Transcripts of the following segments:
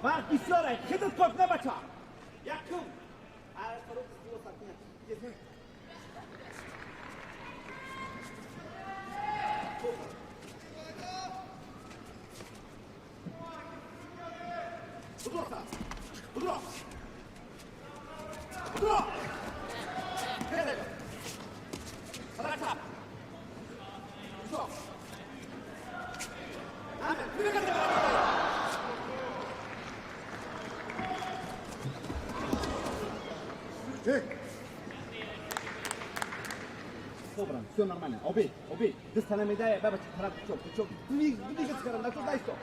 Вақт бисёр, хидат кор куна, бача. Якум. Собран, все нормально. Оби, оби, даста намедае, баба, тараф чоп, чоп. Двигаться кардам, на дай сто.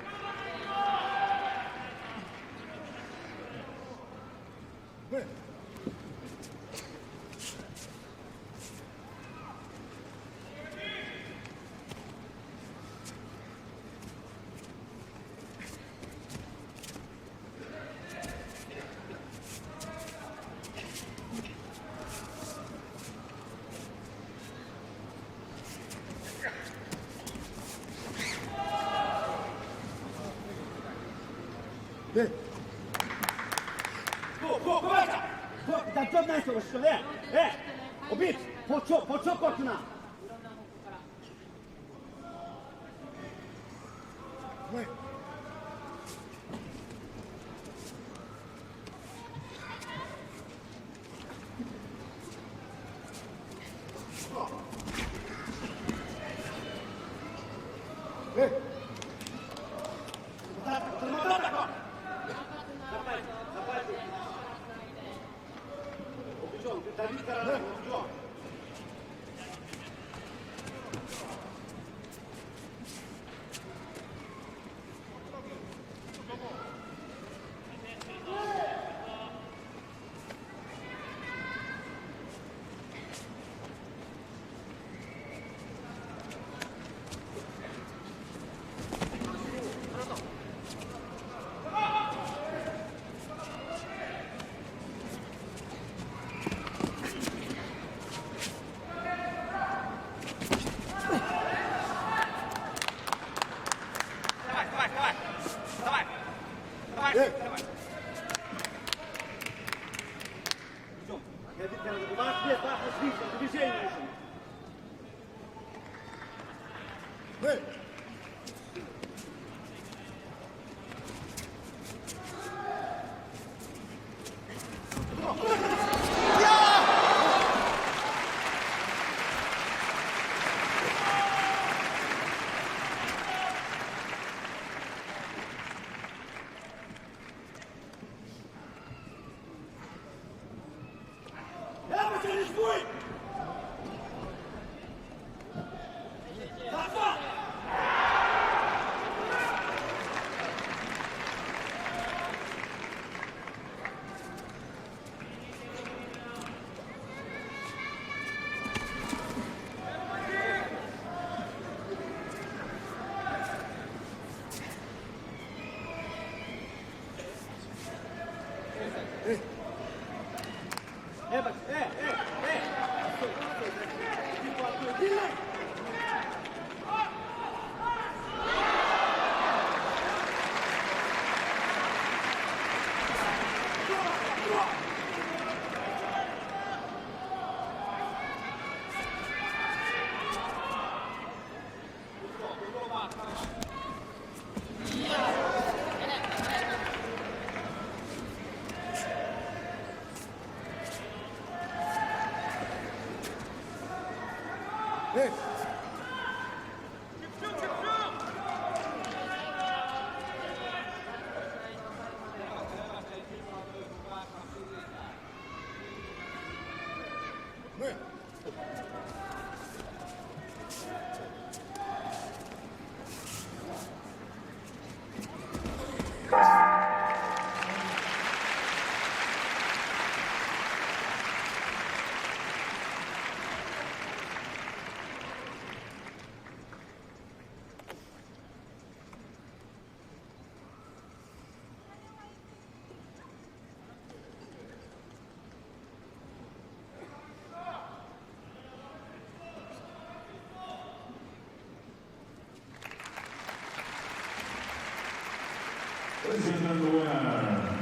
Ladies and gentlemen, the winner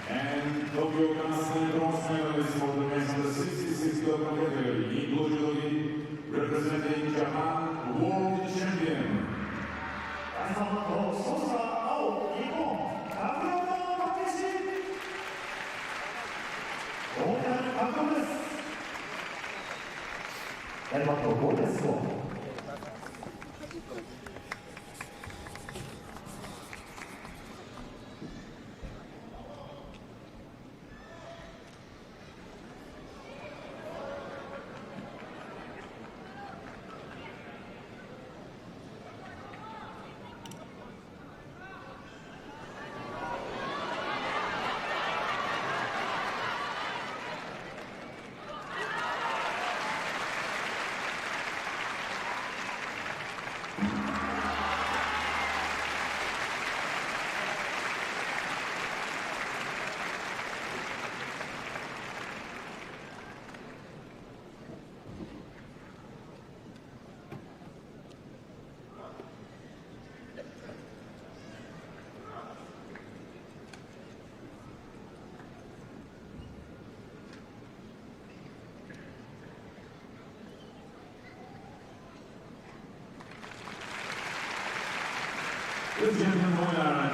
and Tokyo Kansai bronze medalist for the men's under 66 kg category in blue judogi, representing Japan, world champion. 第3マット、走者青、日本、角中健志。銅メダル獲得です。第マットゴールデンスコア。 Ladies and gentlemen, the winner.